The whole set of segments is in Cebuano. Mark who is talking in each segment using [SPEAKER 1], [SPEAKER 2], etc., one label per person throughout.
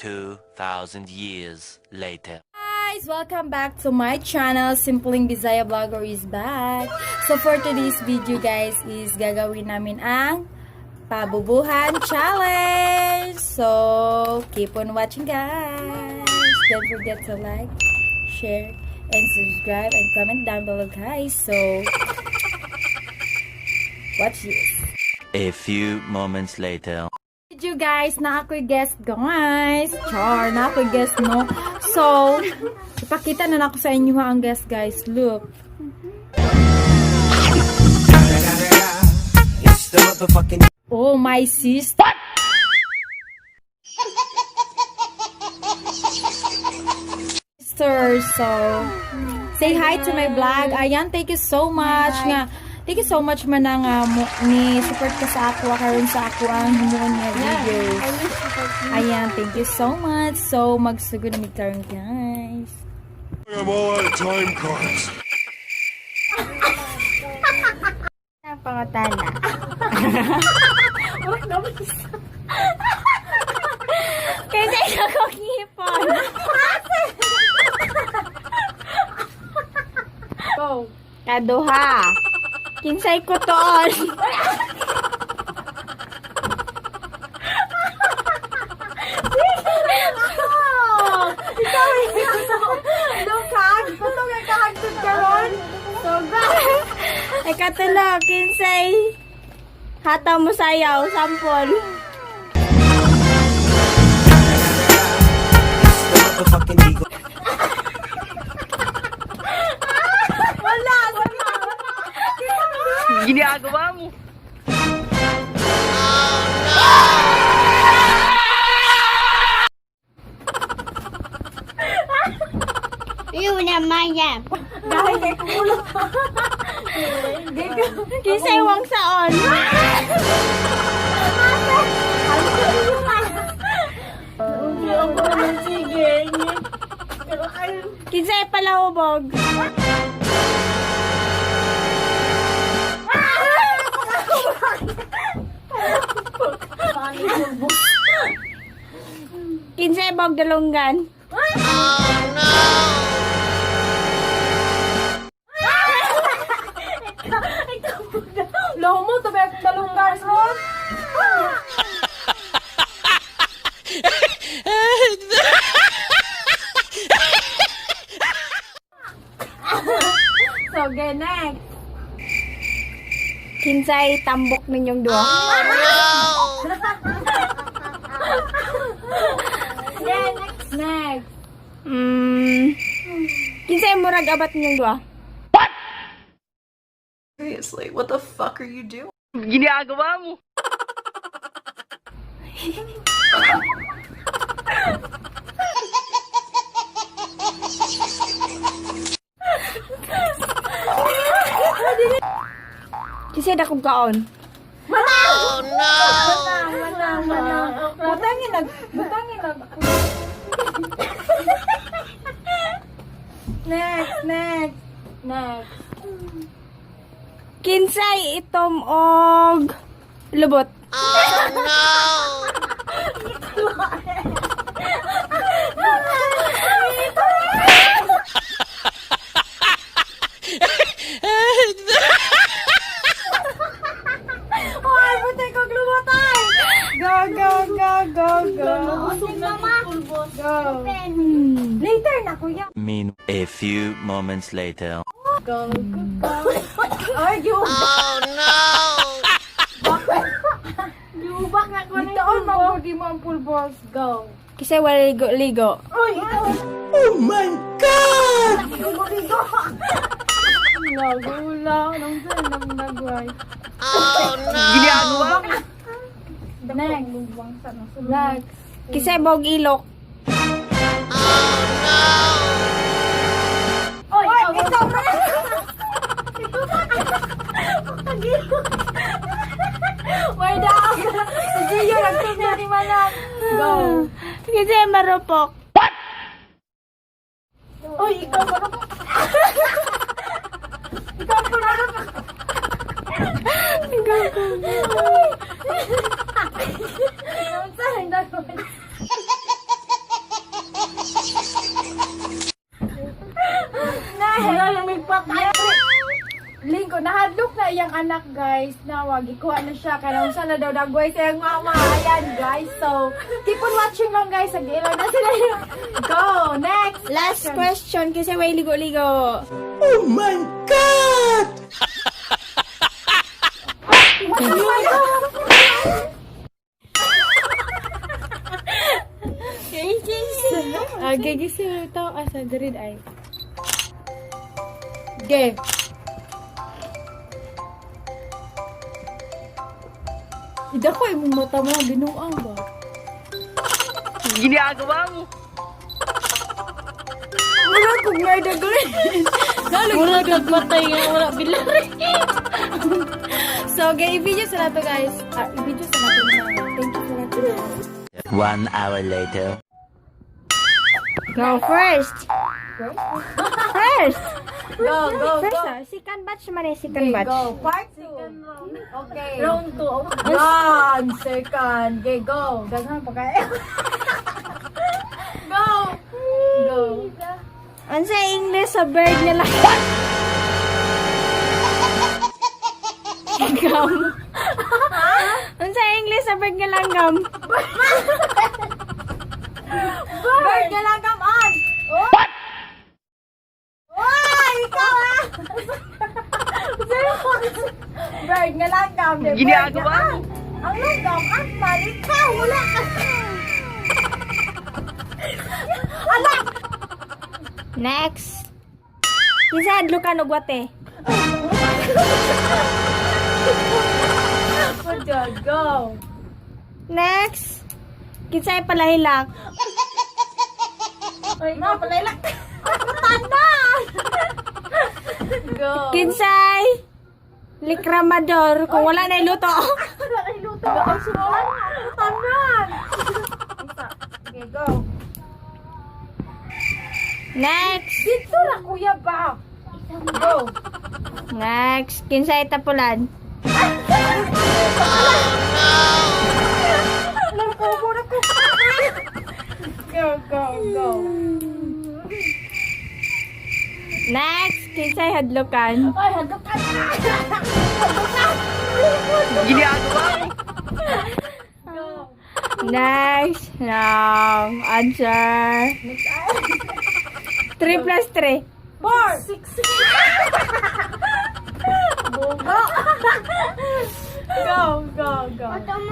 [SPEAKER 1] 2,000 years later.
[SPEAKER 2] Guys, welcome back to my channel. Simpleng Bisaya Vlogger is back. So for today's video, guys, is gagawin namin ang pabubuhan challenge. So keep on watching, guys. Don't forget to like, share, and subscribe and comment down below, guys. So watch this.
[SPEAKER 1] A few moments later.
[SPEAKER 2] Video, guys, na ako'y guest, guys. Char, na ako'y guest, no? So, ipakita na nako sa inyo ha, ang guest, guys. Look.
[SPEAKER 3] It's the motherfucking
[SPEAKER 2] Oh, my sister. Sister, so say hi to my vlog. Ayan, thank you so much nga. Thank you so much manang ni support ka sa ako karon sa ako ang himuon nga videos. Ayan, thank you so much. So magsugod na mi karon, guys.
[SPEAKER 4] I'm all out of time cards.
[SPEAKER 5] Pangatana. Kasi ako ngipon.
[SPEAKER 2] Go.
[SPEAKER 5] Kaduha. Kinsay ko toon.
[SPEAKER 2] Ikaw eh. Lukag. Patong ang kahagtod karon. So, go.
[SPEAKER 5] Ay katulo, kinsay hataw mo sayaw, sampol.
[SPEAKER 3] It's the motherfucking Eagle.
[SPEAKER 2] Wala, wala.
[SPEAKER 6] Ginagawa mo.
[SPEAKER 5] Yun naman yan.
[SPEAKER 2] Dahil kay kumulo.
[SPEAKER 5] Kinsay wang saon. Kinsay palahubog. Kinsay bog dalunggan.
[SPEAKER 2] Lomo, mo, tabi akong dalunggan ron. So, okay, next.
[SPEAKER 5] Kinsay tambok ninyong duha.
[SPEAKER 2] Yeah, next. Next.
[SPEAKER 5] Kinsay murag abat ninyong duha.
[SPEAKER 7] Seriously, what the fuck are you doing?
[SPEAKER 6] Ginagawa mo.
[SPEAKER 5] Kinsay dakong kaon.
[SPEAKER 2] Manang, manang, manang. Butangin nag, butangin nag. Next, next, next.
[SPEAKER 5] Kinsay itom og lubot.
[SPEAKER 2] Hoy, butay kog lumutay. Go, go, go, go, go. Go. Later na, kuya.
[SPEAKER 1] Mean a few moments later.
[SPEAKER 2] Go, go, go. Ay, giubak. Oh, no! Giubak na ko na. Itaon, mabudi mo ang pulbos. Go.
[SPEAKER 5] Kinsay wala ligo-ligo.
[SPEAKER 2] Uy, ikaw. Oh my God! Ligo-ligo. Nagula. Nang saan nang nagway.
[SPEAKER 6] Ginagawa mo.
[SPEAKER 2] Next. Next.
[SPEAKER 5] Kinsay bog ilok.
[SPEAKER 2] Oy, ikaw pa. Why daw? Si Gio nagtugtog ni Manang. Go.
[SPEAKER 5] Kinsay marupok.
[SPEAKER 2] Uy, ikaw pa. Ikaw pa. Ikaw pa. Ikaw pa. Wala lang may patay. Lingko, nahadlok na iyang anak, guys. Na wag, ikuha na siya. Kaya unsa na daw dagway sa iyang mama. Ayan, guys. So, keep on watching lang, guys. Nag-ilan na sila. Go! Next!
[SPEAKER 5] Last question kasi way ligo-ligo.
[SPEAKER 3] Oh my God!
[SPEAKER 2] Okay, gising ito. Asa, green eye. Okay. Ida ko, imong mata mo, binuang ba?
[SPEAKER 7] Ginagawa mo.
[SPEAKER 2] Wala kong may dagulin.
[SPEAKER 6] Wala nagmatay nga, wala bilari.
[SPEAKER 2] So, okay, i-video sa nato, guys. Ah, i-video sa nato na. Thank you sa nato.
[SPEAKER 1] 1 hour later.
[SPEAKER 5] Go first. First.
[SPEAKER 2] Go, go,
[SPEAKER 5] First,
[SPEAKER 2] go.
[SPEAKER 5] ah. Second batch man eh, second
[SPEAKER 2] Okay,
[SPEAKER 5] batch.
[SPEAKER 2] go. Part 2. Okay.
[SPEAKER 6] Round 2.
[SPEAKER 2] One second. Okay, go. Daghan pa kayo. Go. Go.
[SPEAKER 5] Unsa English sa bird nga lang? Langgam. Unsa English sa bird nga langgam?
[SPEAKER 2] Bird nga langgam on. What? Why? Ikaw ah. Bird nga langgam.
[SPEAKER 7] Ginagawa mo.
[SPEAKER 2] Ang langgam ang mali ka. Wala ka.
[SPEAKER 5] Next. Kinsa hadlukan og wate?
[SPEAKER 2] Good job. Go.
[SPEAKER 5] Next. Kinsay palahilak?
[SPEAKER 2] Ay, ma, palaylak. Tanda. Go.
[SPEAKER 5] Kinsay likramador kung wala na iluto.
[SPEAKER 2] Wala kay luto. Ang suwan. Tanan. Okay, go.
[SPEAKER 5] Next.
[SPEAKER 2] Dito ra kuya ba? Go.
[SPEAKER 5] Next. Kinsay tapulan?
[SPEAKER 2] Go, go, go.
[SPEAKER 5] Next. Kinsay hadlukan?
[SPEAKER 2] Ay, hadlok ka.
[SPEAKER 7] Ginagawa mo.
[SPEAKER 2] Go.
[SPEAKER 5] Next. Wrong answer. 3 plus 3.
[SPEAKER 2] 4. 6. Bungo. Go, go, go.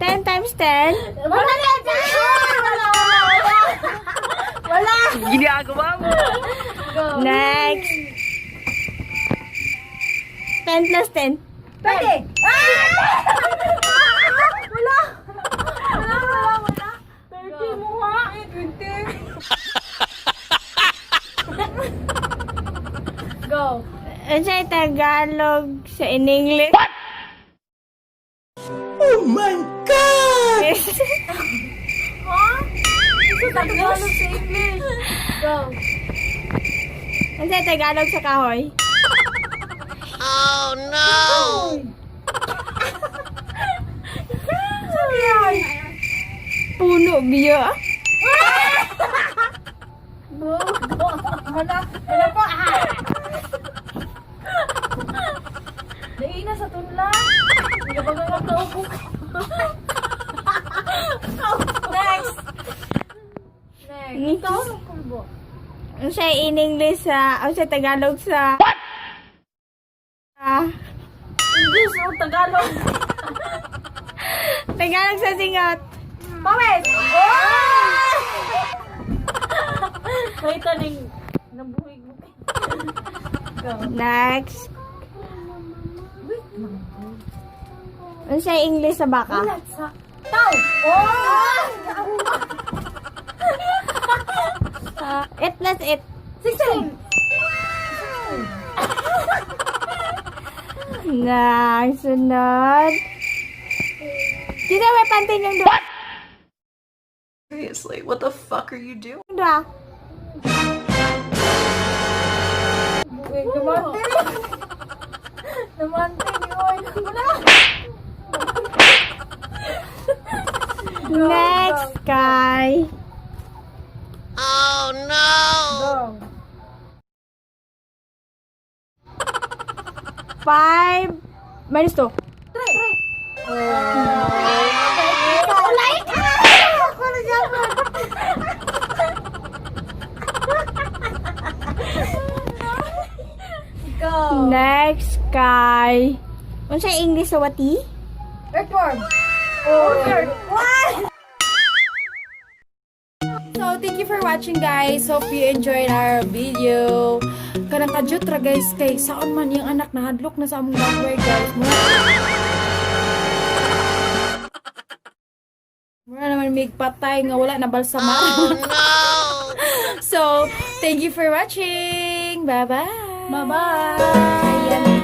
[SPEAKER 5] 10 times 10.
[SPEAKER 2] Wala na. Wala, wala, wala. Wala.
[SPEAKER 7] Ginagawa mo.
[SPEAKER 2] Go.
[SPEAKER 5] Next. 10 plus 10.
[SPEAKER 2] Pwede. Ah! Wala. Wala, wala, wala. 30 mo ha. 20. Go.
[SPEAKER 5] Unsay Tagalog sa in English? What?
[SPEAKER 3] Oh my God!
[SPEAKER 2] Ha? Ito Tagalog sa English. Go.
[SPEAKER 5] Unsay Tagalog sa kahoy?
[SPEAKER 2] Sorry, ay.
[SPEAKER 5] Puno biya.
[SPEAKER 2] Go. Wala. Wala po. Ah. Naina sa tunla. Hindi ba nga kaupo? Next. Next.
[SPEAKER 5] Next.
[SPEAKER 2] Ikaw ang kulbo.
[SPEAKER 5] Unsay in English sa unsay Tagalog sa What? Ah,
[SPEAKER 6] English o Tagalog.
[SPEAKER 5] Tagalog sa singot.
[SPEAKER 2] Pawis! Oh!
[SPEAKER 6] Kahit aning nabuhig mo.
[SPEAKER 2] Go.
[SPEAKER 5] Next. Unsay English sa baka?
[SPEAKER 2] Ulat sa tao. Oh!
[SPEAKER 5] 8 plus 8.
[SPEAKER 2] 16.
[SPEAKER 5] Next, sunod. Sino may pantin yung dua?
[SPEAKER 7] Seriously, what the fuck are you doing?
[SPEAKER 5] Dua.
[SPEAKER 2] Wait, namante. Namante ni Oy. Wala.
[SPEAKER 5] Next, kay.
[SPEAKER 2] Go.
[SPEAKER 5] 5 minus 2. 3. Like! Ako na dapat.
[SPEAKER 2] Go.
[SPEAKER 5] Next kay, unsa English sa wati?
[SPEAKER 2] Earthworm. Oh. What? So, thank you for watching, guys. Hope you enjoyed our video. Kanang kadyot ra, guys, kay saon man yung anak nahadlok na sa among backward, guys. Mura naman mig patay nga wala na balsamar. Oh, no! So, thank you for watching. Bye-bye.
[SPEAKER 6] Bye-bye.